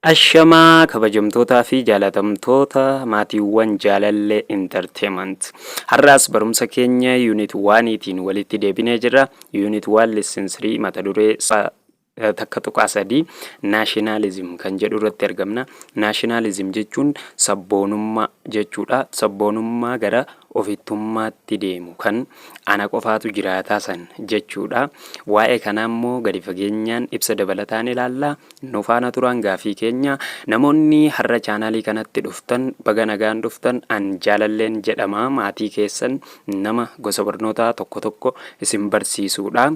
Ashamaa, kabajamtootaa fi jaalatamtoota maatiiwwan Jaalallee Entertainment. Har'aas barumsa keenya unit oneiitiin walitti deebinee jirra. Unit 1 lesson 3, mata duree 1.3 nationalism kan jedhu irratti argamna. Nationalism jechuun sabboonummaa jechuudha. Sabboonummaa gara ofittummaatti deemu, kan ana qofaatu jiraataa san jechuudha. Waa'ee kanaa immoo gadi fageenyaan ibsa dabalataan ilaalla. Nu faana turaan gaafii keenya. Namoonni har'a chaanaalii kanatti dhuftan, baga nagaan dhuftan. An Jaalalleen jedhama. Maatii keessan nama gosa barnootaa tokko tokko isin barsiisuudha.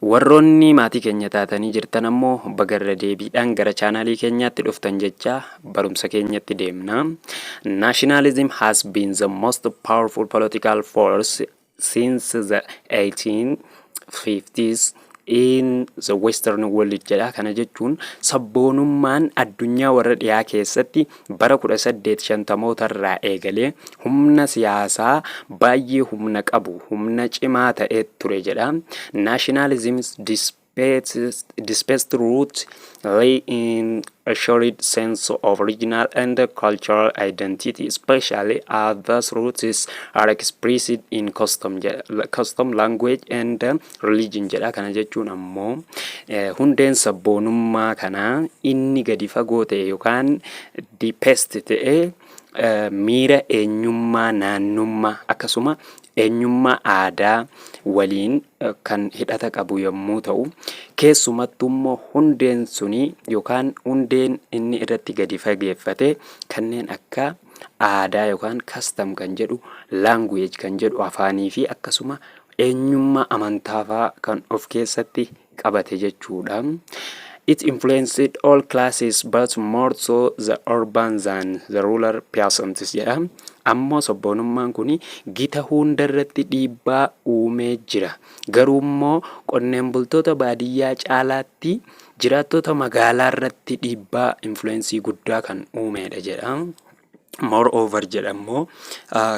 Warroonni maatii keenya taatanii jirtan ammoo, baga irra deebiidhaan gara chaanaalii keenyaatti dhuftan jecha barumsa keenyatti deemna. Nationalism has been the most powerful political force since the 1850s in the Western world jedha. Kana jechuun sabboonummaan addunyaa warra dhiyaa keessatti bara 1850moota irraa eegalee humna siyaasaa baay'ee humna qabu, humna cimaa ta'ee ture jedha. Nationalism's deepest root lay in a shared sense of regional and cultural identity, especially as those roots are expressed in custom, language and religion jedha. Kana jechuun ammoo hundeen sabboonummaa kanaa inni gadi fagoo ta'e yookaan deepest ta'e miira eenyummaa naannummaa, akkasuma eenyummaa aadaa waliin kan hidhata qabu yommuu ta'u, keessumattuu immoo hundeen suni yookaan hundeen inni irratti gadi fageeffate kanneen akka aadaa yookaan custom kan jedhu, language kan jedhu, afaanii fi akkasuma eenyummaa amantaafaa kan of keessatti qabate jechuudha. It influenced all classes, but more so the urban than the rural peasants jedha. Ammoo sabboonummaan kun gita hundarratti dhiibbaa uumee jira. Garuu immoo qonnaan bultoota baadiyyaa caalaatti jiraattota magaalaa irratti dhiibbaa, influence guddaa kan uumedha jedha. Moreover jedhammoo,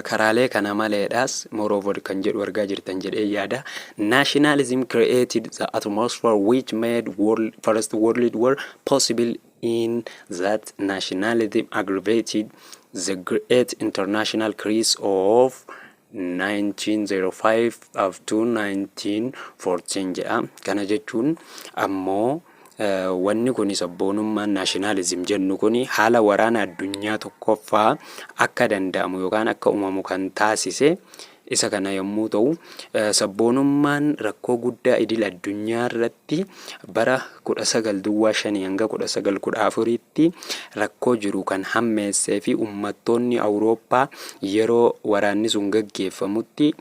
karaalee kana maleedhaas, moreover kan jedhu argaa jirtan jedhee yaada. Nationalism created the atmosphere which made First World War possible, in that nationalism aggravated the great international crisis of 1905 up to 1914 jedha. Kana jechuun ammoo wanni kun, sabboonummaan nationalism jennu kun, haala waraana addunyaa tokkoffaa akka danda'amu yookaan akka uumamu kan taasise isa kana yommuu ta'u, sabboonummaan rakkoo guddaa idil addunyaa irratti bara 1905 hanga 1914tti rakkoo jiru kan hammeessee fi uummattoonni Awurooppaa yeroo waraanni sun gaggeeffamutti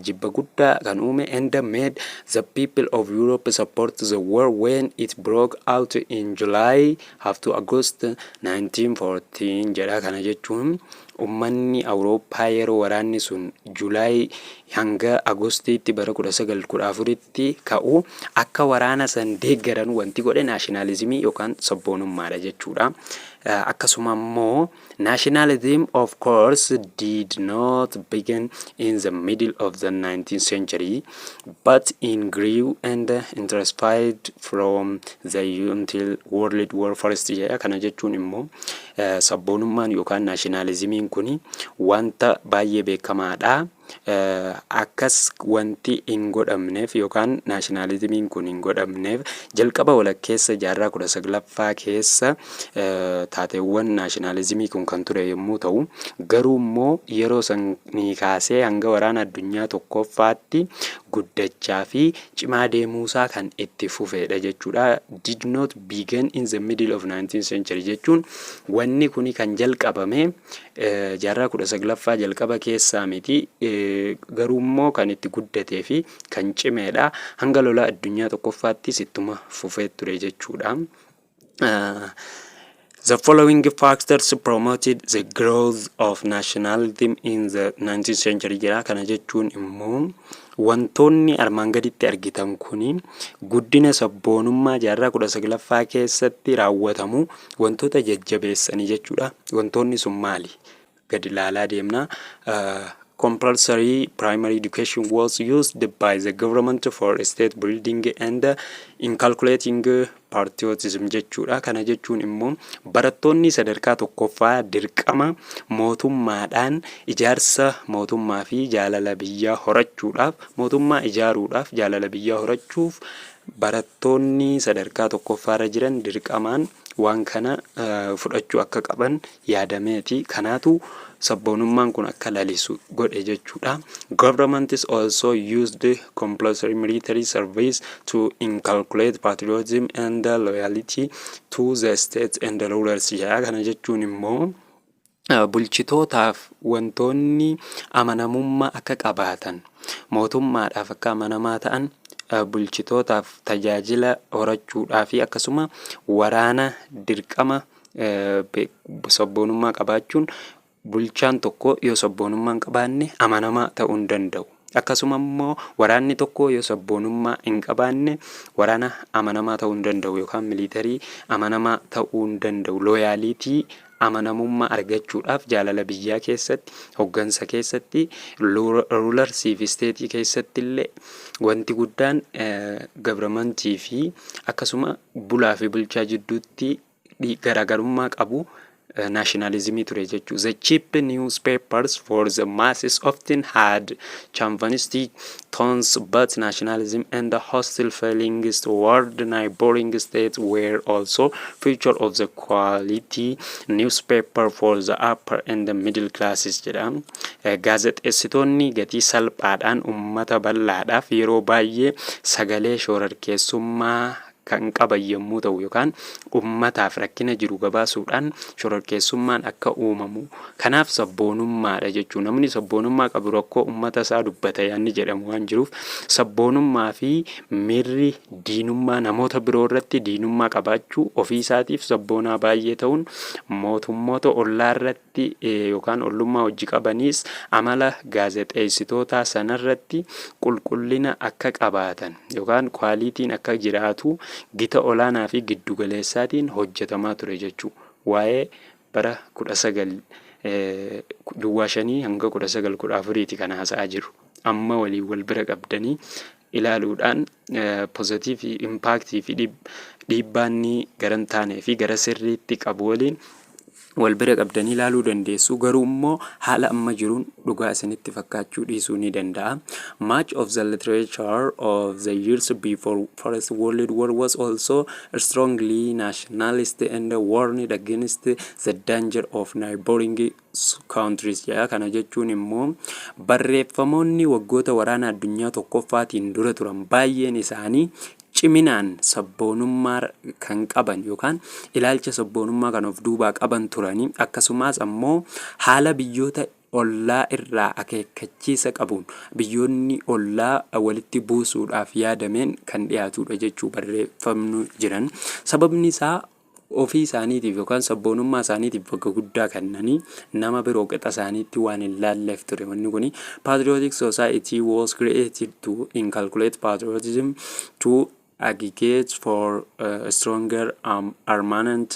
jibba guddaa kan uume, and made the people of Europe support the war when it broke out in July up to August 1914 jedha. Kana jechuun ummanni Awurooppaa yeroo waraanni sun July hanga Agostiitti bara 1914tti ka'u akka waraana san deeggaran wanti godhe nationalismii yookaan sabboonummaadha jechuudha. Akkasuma immoo nationalism of course did not begin in the middle of the 19th century, but it grew and intensified from the until World War First jedha. Kana jechuun immoo sabboonummaan yookaan nationalismiin kun wanta baay'ee beekamaadha. Akkas wanti hin godhamneef yookaan nationalismiin kun hin godhamneef, jalqaba walakkeessa jaarraa 19ffaa keessa taateewwan nationalismii kun kan ture yommuu ta'u, garuu immoo yeroo sanii kaasee hanga waraana addunyaa tokkoffaatti guddachaa fi cimaa deemuusaa kan itti fufedha jechuudha. Did not begin in the middle of 19th century jechuun wanni kuni kan jalqabame jaarraa 19ffaa jalqaba keessaa miti, garuu immoo kan itti guddatee fi kan cimeedha. Hanga lola addunyaa tokkoffaattis ittuma fufee ture jechuudha. The following factors promoted the growth of nationalism in the 19th century jedha. Kana jechuun immoo wantoonni armaan gaditti argitan kuni guddina sabboonummaa jaarraa 19ffaa keessatti raawwatamu wantoota jajjabeessanii jechuudha. Wantoonni sun maali? Gadi ilaalaa deemna. Compulsory primary education was used by the government for state building and inculcating patriotism jechuudha. Kana jechuun immoo barattoonni sadarkaa tokkoffaa dirqama mootummaadhaan ijaarsa mootummaa fi jaalala biyyaa horachuudhaaf, mootummaa ijaaruudhaaf, jaalala biyyaa horachuuf barattoonni sadarkaa tokkoffaarra jiran dirqamaan waan kana fudhachuu akka qaban yaadameeti. Kanaatu sabboonummaan kun akka lalisu godhe jechuudha. Government is also used compulsory military service to inculcate patriotism and loyalty to the state and the rulers jedha. Kana jechuun immoo bulchitootaaf wantoonni amanamummaa akka qabaatan, mootummaadhaaf akka amanamaa ta'an, bulchitootaaf tajaajila horachuudhaa fi akkasuma waraana dirqama sabboonummaa qabaachuun, bulchaan tokko yoo sabboonummaa hin qabaanne amanamaa ta'uu hin danda'u. Akkasuma immoo waraanni tokko yoo sabboonummaa hin qabaanne waraana amanamaa ta'uu hin danda'u yookaan military amanamaa ta'uu hin danda'u. Loyalty, amanamummaa argachuudhaaf jaalala biyyaa keessatti, hoggansa keessatti, rulersii fi stateii keessatti illee wanti guddaan governmentii fi akkasuma bulaa fi bulchaa jidduutti garaagarummaa qabu nationalismii ture jechuudha. The cheap newspapers for the masses often had chauvinistic tones, but nationalism and the hostile feelings toward neighboring states were also feature of the quality newspaper for the upper and the middle classes jedha. Gaazexeessitoonni gatii salphaadhaan uummata bal'aadhaaf yeroo baay'ee sagalee shororkeessummaa kan qaban yommuu ta'u, yookaan ummataaf rakkina jiru gabaasuudhaan shororkeessummaan akka uumamu, kanaaf sabboonummaadha jechuudha. Namni sabboonummaa qabu rakkoo ummata isaa dubbata yaanni jedhamu waan jiruuf, sabboonummaa fi miirri diinummaa, namoota biroo irratti diinummaa qabaachuu, ofii isaatiif sabboonaa baay'ee ta'uun, mootummoota ollaa irratti yookaan ollummaa hojii qabaniis amala gaazexeessitootaa sanarratti qulqullina akka qabaatan yookaan qualityn akka jiraatu gita olaanaa fi giddugaleessaatiin hojjetamaa ture jechuudha. Waa'ee bara 1905 hanga 1914ti kan haasa'aa jiru. Amma waliin wal bira qabdanii ilaaluudhaan positive impactii fi dhiibbaanni gara hin taanee fi gara sirriitti qabu waliin wal bira qabdanii ilaaluu dandeessu. Garuu immoo haala amma jiruun dhugaa isinitti fakkaachuu dhiisuu ni danda'a. Much of the literature of the years before First World War was also strongly nationalist and warned against the danger of neighboring countries jedha. Kana jechuun immoo barreeffamoonni waggoota waraana addunyaa tokkoffaatiin dura turan baay'een isaanii ciminaan sabboonummaa kan qaban yookaan ilaalcha sabboonummaa kan of duubaa qaban turanii, akkasumas ammoo haala biyyoota ollaa irraa akeekkachiisa qabuun biyyoonni ollaa walitti buusuudhaaf yaadameen kan dhiyaatudha jechuu barreeffamnu jiran. Sababni isaa ofii isaaniitiif yookaan sabboonummaa isaaniitiif bakka guddaa kennanii nama biroo qixa isaaniitti waan hin laalleef ture wanni kuni. Patriotic society was created to inculcate patriotism, to agitate for stronger armament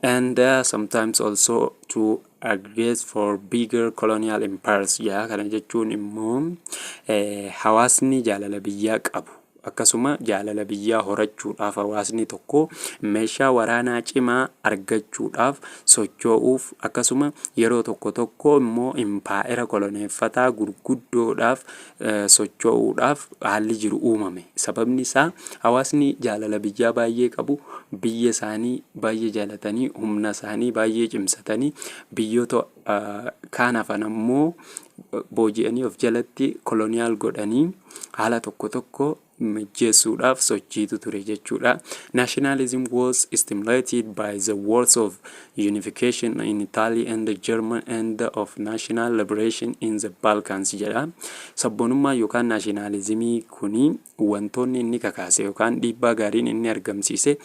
and sometimes also to agitate for bigger colonial empires. Yaa, kana jechuun immoo hawaasni jaalala biyyaa qabu, akkasuma jaalala biyyaa horachuudhaaf, hawaasni tokko meeshaa waraanaa cimaa argachuudhaaf socho'uuf, akkasuma yeroo tokko tokko immoo impaa'era koloneeffataa gurguddoodhaaf socho'uudhaaf haalli jiru uumame. Sababni isaa hawaasni jaalala biyyaa baay'ee qabu biyya isaanii baay'ee jaalatanii, humna isaanii baay'ee cimsatanii, biyyoota kaan hafan ammoo booji'anii of jalatti colonial godhanii haala tokko tokko mijjeessuudhaaf sochiitu ture jechuudha. Nationalism was stimulated by the wars of unification in Italy and the German and of national liberation in the Balkans jedha. Sabboonummaa yookaan nationalismii kuni wantoonni inni kakaase yookaan dhiibbaa gaariin inni argamsiise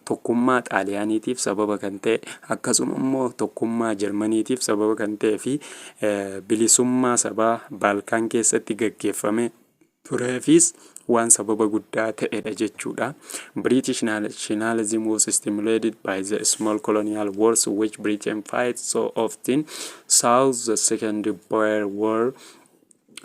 tokkummaa Xaaliyaaniitiif sababa kan ta'e, akkasuma immoo tokkummaa Jarmaniitiif sababa kan ta'ee fi bilisummaa sabaa Baalkaan keessatti gaggeeffame tureefis waan sababa guddaa ta'edha jechuudha. British nationalism was stimulated by the small colonial wars which Britain fight so often through the Second Boer War.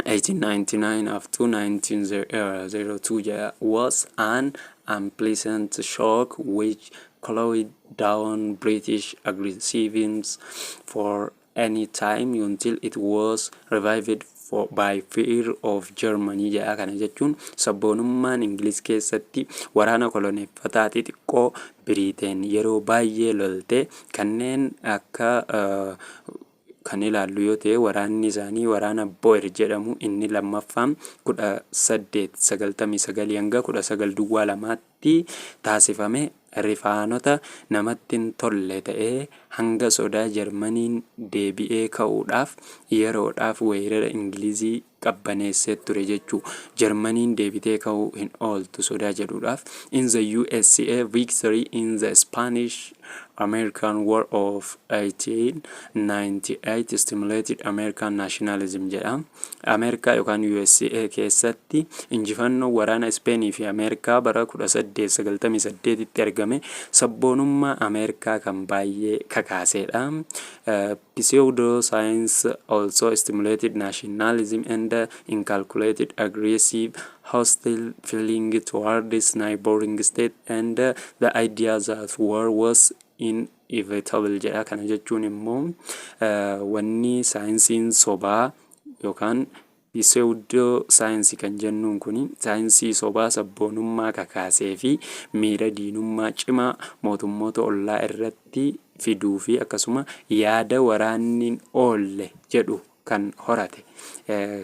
1899 up to 1902 jedha, was an unpleasant shock which closed down British aggressiveness for any time until it was revived by fear of Germany jedha. Kana jechuun sabboonummaan Ingiliz keessatti waraana koloneeffataa xixiqqoo Biriiteen yeroo baay'ee lolte kanneen akka kan ilaallu yoo ta'e, waraanni isaanii waraana Boer jedhamu inni lammaffaan 1899 hanga 1902tti taasifame rifaanota namatti hin tolle ta'ee hanga sodaa Jarmaniin deebi'ee ka'uudhaaf yeroodhaaf weerara Ingilizii qabbaneessee ture jechuu, Jarmaniin deebitee ka'uu hin ooltu sodaa jedhuudhaaf. In the USA, victory in the Spanish American War of 1898 stimulated American nationalism jedha. Ameerikaa yookaan USA keessatti injifannoo waraana Ispeenii fi Ameerikaa bara 1898 tti argame sabboonummaa Ameerikaa kan baay'ee kakaasedha. Pseudo science also stimulated nationalism and inculcated aggressive hostile feeling towards neighboring state and the idea that war was inevitable jedha. Kana jechuun immoo wanni saayinsiin sobaa yookaan pseudo science kan jennuun kun saayinsii sobaa sabboonummaa kakaasee fi miira diinummaa cimaa mootummoota ollaa irratti fiduu fi akkasuma yaada waraanni oolle jedhu kan horate.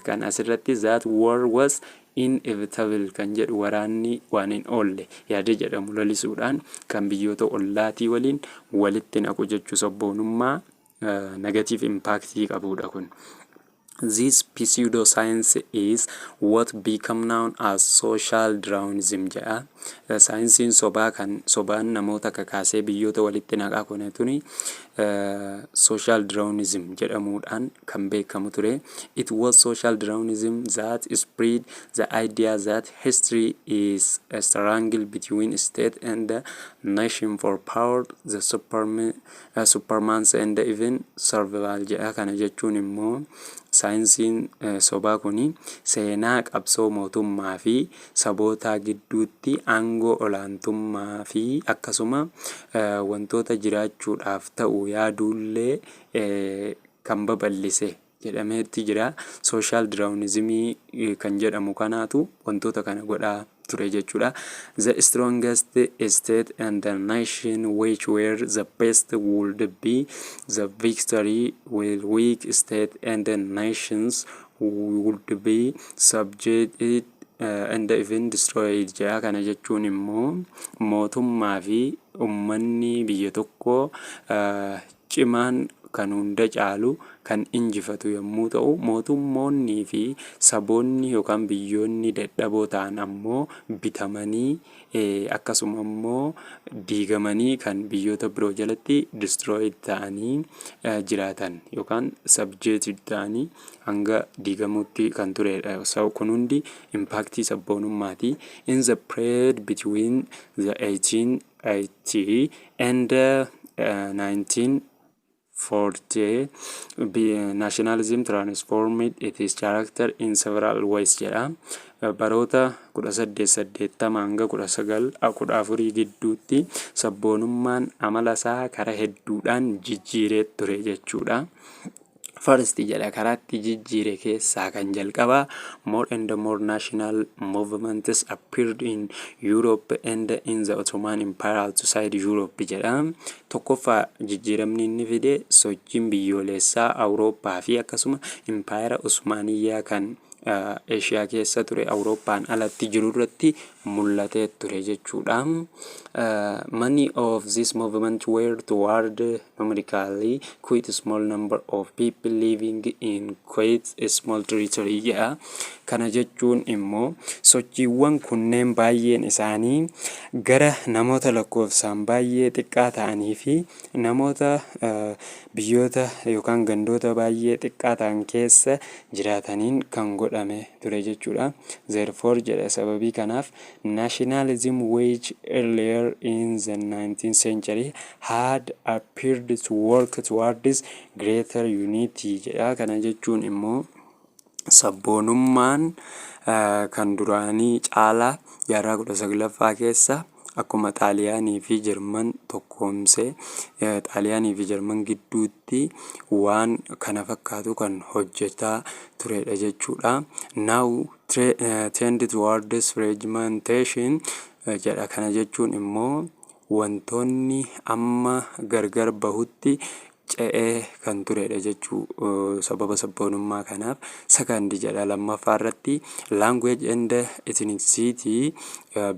Kan asirratti "that war was inevitable" kan jedhu, waraanni waan hin oolle yaada jedhamu lalisuudhaan kan biyyoota ollaatii waliin walitti naqu jechuu, sabboonummaa negative impact qabudha kun. This pseudoscience is what become known as social Darwinism jedha. Saayinsiin sobaa kan sobaan namoota kakaasee biyyoota walitti naqaa kun tuni social Darwinism jedhamuudhaan kan beekamu ture. It was social Darwinism that spread the idea that history is a struggle between state and the nation for power, the supremacy and even survival jedha. Kana jechuun immoo saayinsiin sobaa kun seenaa qabsoo mootummaa fi sabootaa gidduutti aangoo olaantummaa fi akkasuma wantoota jiraachuudhaaf ta'u yaaduullee kan babal'ise jedhameetti jira. Social Darwinismii kan jedhamu kanaatu wantoota kana godhaa ture jechuudha. The strongest state and the nation which were the best would be the victory, while weak state and the nations would be subjected and even destroyed jedha. Kana jechuun immoo mootummaa fi uummanni biyya tokkoo cimaan kan hunda caalu kan injifatu yommuu ta'u, mootummoonnii fi saboonni yookaan biyyoonni dadhaboo ta'an ammoo bitamanii akkasuma immoo diigamanii kan biyyoota biroo jalatti destroyed ta'anii jiraatan yookaan subjected ta'anii hanga diigamuutti kan turedha. Kun hundi impactii sabboonummaati. In the period between the 1880 and 1940, nationalism transformed its character in several ways jedha. Baroota 1880 hanga 1914 gidduutti sabboonummaan amala isaa karaa hedduudhaan jijjiiree ture jechuudha. First jedha, karaatti jijjiire keessaa kan jalqabaa, more and more national movements appeared in Europe and in the Ottoman Empire outside Europe jedha. Tokkoffaa, jijjiiramni inni fide sochiin biyyoolessaa Awurooppaa fi akkasuma Impaayera Usmaaniyyaa kan Eeshiyaa keessa ture Awurooppaan alatti jiru irratti mul'atee ture jechuudha. Many of these movements were toward numerically quite small number of people living in quite a small territory jedha. Kana jechuun immoo sochiiwwan kunneen baay'een isaanii gara namoota lakkoofsaan baay'ee xiqqaa ta'anii fi namoota biyyoota yookaan gandoota baay'ee xiqqaa ta'an keessa jiraataniin kan godhame ture jechuudha. Therefore jedha, sababii kanaaf, nationalism which earlier in the 19th century had appeared to work towards greater unity jedha. Kana jechuun immoo Sabboonummaan kan duraanii caalaa jaarraa 19ffaa keessa akkuma Xaaliyaanii fi Jarman tokkoomsee, Xaaliyaanii fi Jarman gidduutti waan kana fakkaatu kan hojjetaa turedha jechuudha. Now tend towards fragmentation jedha. Kana jechuun immoo wantoonni amma gargar bahutti ce'ee kan turedha jechuu sababa sabboonummaa kanaaf. Second jedha, lammaffaa irratti, language and ethnicity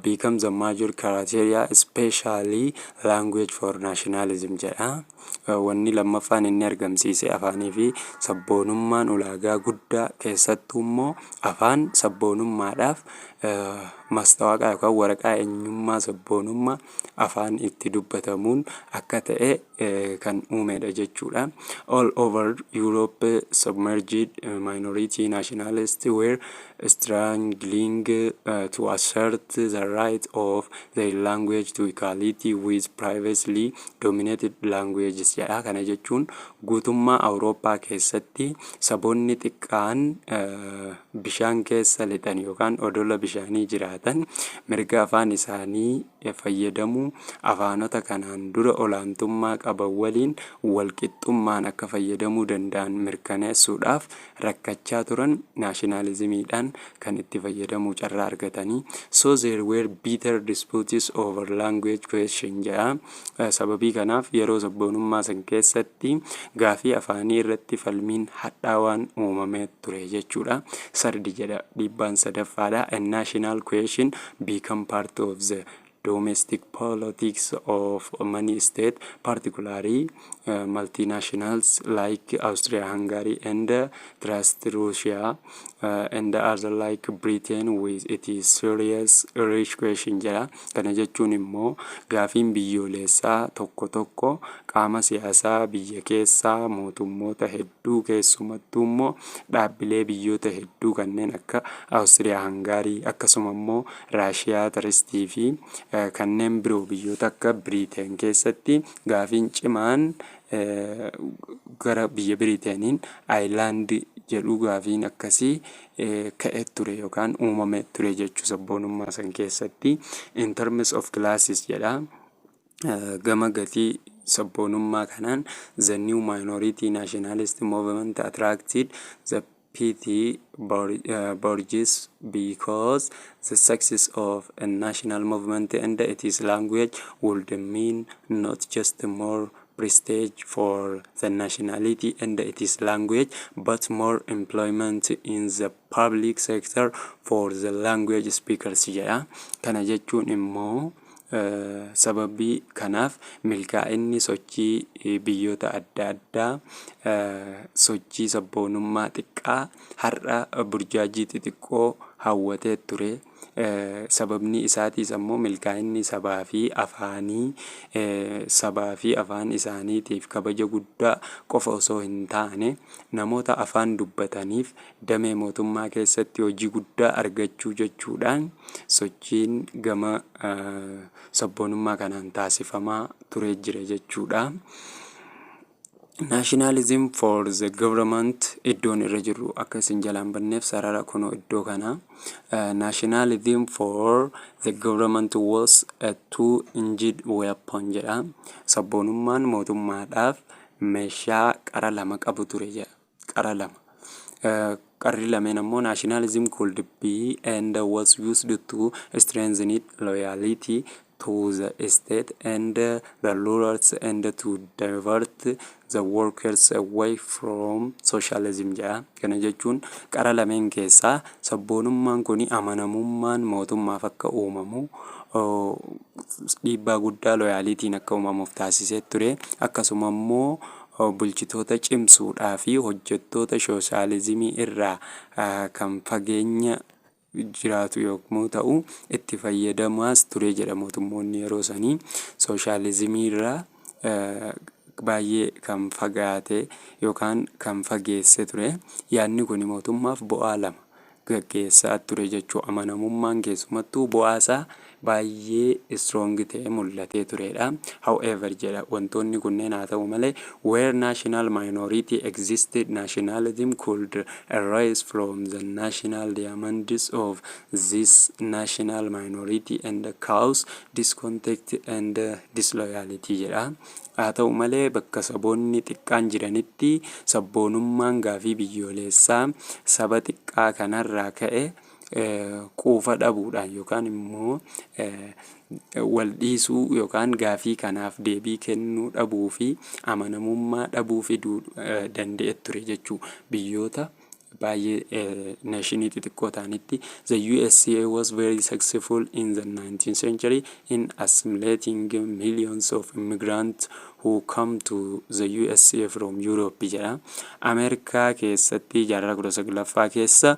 becomes a major criteria, especially language, for nationalism jedha. Wanni lammaffaan inni argamsiise afaanii fi sabboonummaan ulaagaa guddaa, keessattuu immoo afaan sabboonummaadhaaf mastaawaqaa yookaan waraqaa eenyummaa sabboonummaa afaan itti dubbatamuun akka ta'e kan uumedha jechuudha. All over Europe, submerged minority nationalists were struggling to assert the right of their language to equality with previously dominated languages jedha. Kana jechuun guutummaa Awurooppaa keessatti saboonni xiqqaan bishaan keessa lixan yookaan odola bishaanii jiraatan mirga afaan isaanii fayyadamuu afaanota kanaan dura olaantummaa qaban waliin walqixxummaan akka fayyadamuu danda'an mirkaneessuudhaaf rakkachaa turan nationalismiidhaan kan itti fayyadamuu carraa argatanii. So there were bitter disputes over language question jedha. Sababii kanaaf yeroo sabboonummaa san keessatti gaafii afaanii irratti falmiin hadhaawaan uumamee ture jechuudha. Third jedha, dhiibbaan sadaffaadha. A national question become part of the domestic politics of many states, particularly multinationals like Austria-Hungary and Tsarist Russia and other like Britain with its serious Irish question jedha. Kana jechuun immoo gaafiin biyyoolessaa tokko tokko qaama siyaasaa biyya keessaa mootummoota hedduu, keessumattuu immoo dhaabbilee biyyoota hedduu kanneen akka Awustiriyaa Hangaarii, akkasuma immoo Raashiyaa Tsaristii fi kanneen biroo biyyoota akka Biriiteen keessatti gaafiin cimaan gara biyya Biriiteeniin Aayilaand jedhu gaafiin akkasii ka'ee ture yookaan uumamee ture jechuu sabboonummaa san keessatti. In terms of classes jedha. Gama gatii sabboonummaa kanaan, the new minority nationalist movement attracted the petty bourgeois because the success of a national movement and its language would mean not just more prestige for the nationality and its language, but more employment in the public sector for the language speakers jedha. Kana jechuun immoo sababii kanaaf milkaa'inni sochii biyyoota adda addaa sochii sabboonummaa xiqqaa har'a burjaajii xixiqqoo hawwatee ture. Sababni isaatiis ammoo milkaa'inni sabaa fi afaanii sabaa fi afaan isaaniitiif kabaja guddaa qofa osoo hin taane, namoota afaan dubbataniif damee mootummaa keessatti hojii guddaa argachuu jechuudhaan sochiin gama sabboonummaa kanaan taasifamaa turee jira jechuudha. Nationalism for the government, iddoon irra jirru akka isin jalaan banneef sarara kunoo iddoo kana. Nationalism for the government was a two-edged weapon jedha. Sabboonummaan mootummaadhaaf meeshaa qara lama qabu ture jedha. Qara lama. Qarri lameen ammoo nationalism could be and was used to strengthen loyalty to the state and the rulers and to divert the workers away from socialism jedha. Kana jechuun qara lameen keessaa sabboonummaan kun amanamummaan mootummaaf akka uumamu dhiibbaa guddaa loyalityn akka uumamuuf taasisee ture. Akkasuma immoo bulchitoota cimsuudhaa fi hojjettoota sooshaalizimii irraa kan fageenya jiraatu yommuu ta'u, itti fayyadamaas ture jedha. Mootummoonni yeroo sanii sooshaalizimii irraa baay'ee kan fagaate yookaan kan fageesse ture. Yaadni kun mootummaaf bu'aa lama gaggeessaa ture jechuu. Amanamummaan keessumattuu bu'aasaa Baay'ee strong ta'ee mul'atee turedha. However, jedha, wantoonni kunneen haa ta'u malee, where national minority existed, nationalism could arise from the national demands of this national minority and cause discontent and disloyalty jedha. Haa ta'u malee, bakka saboonni xiqqaan jiranitti sabboonummaan gaafii biyyoolessaa saba xiqqaa kanarraa ka'e quufa dhabuudhaan yookaan immoo wal dhiisuu yookaan gaafii kanaaf deebii kennuu dhabuu fi amanamummaa dhabuu fiduu danda'e ture jechuu biyyoota baay'ee nationii xixiqqoo ta'anitti. The USA was very successful in the 19th century in assimilating millions of immigrants who come to the USA from Europe jedha. Ameerikaa keessatti jaarraa 19ffaa keessa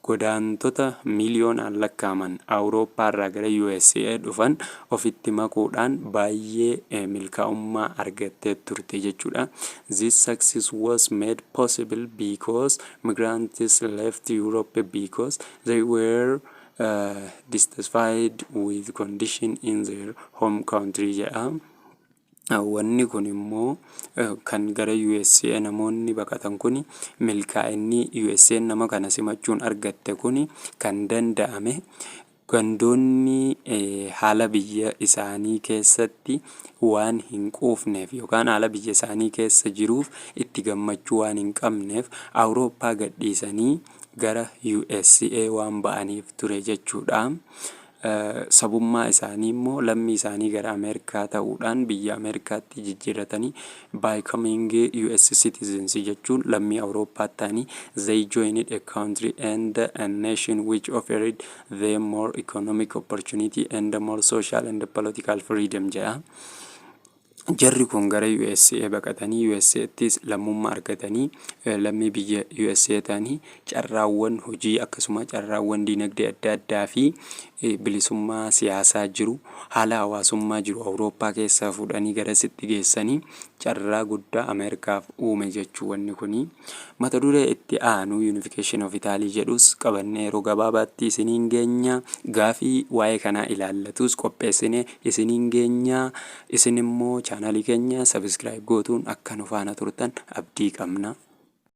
godaantota miiliyoonaan lakkaa'aman Awurooppaarraa gara USA dhufan ofitti makuudhaan baay'ee milkaa'ummaa argattee turte jechuudha. This success was made possible because migrants left Europe because they were dissatisfied with condition in their home country jedha. Wanni kun immoo kan gara USA namoonni baqatan kun, milkaa'inni USA nama kana simachuun argatte kun kan danda'ame gandoonni haala biyya isaanii keessatti waan hin quufneef yookaan haala biyya isaanii keessa jiruuf itti gammachuu waan hin qabneef Awurooppaa gadhiisanii gara USA waan ba'aniif ture jechuudha. Sabummaa isaanii immoo lammii isaanii gara Ameerikaa ta'uudhaan biyya Ameerikaatti jijjiirratanii, by coming US citizens jechuun lammii Awurooppaa ta'anii, they joined a country and a nation which offered them more economic opportunity and more social and political freedom jedha. Jarri kun gara USA baqatanii USAttis lammummaa argatanii, lammii biyya USA ta'anii, carraawwan hojii akkasuma carraawwan dinagdee adda addaa fi bilisummaa siyaasaa jiru, haala hawaasummaa jiru Awurooppaa keessaa fuudhanii garasitti geessanii carraa guddaa Ameerikaaf uume jechuu wanni kuni. Mata duree itti aanu Unification of Italy jedhus qabannee yeroo gabaabaatti isiniin geenya. Gaafii waa'ee kanaa ilaallatus qopheessine isiniin geenya. Isin immoo chaanalii keenya subscribe gootuun akka nu faana turtan abdii qabna.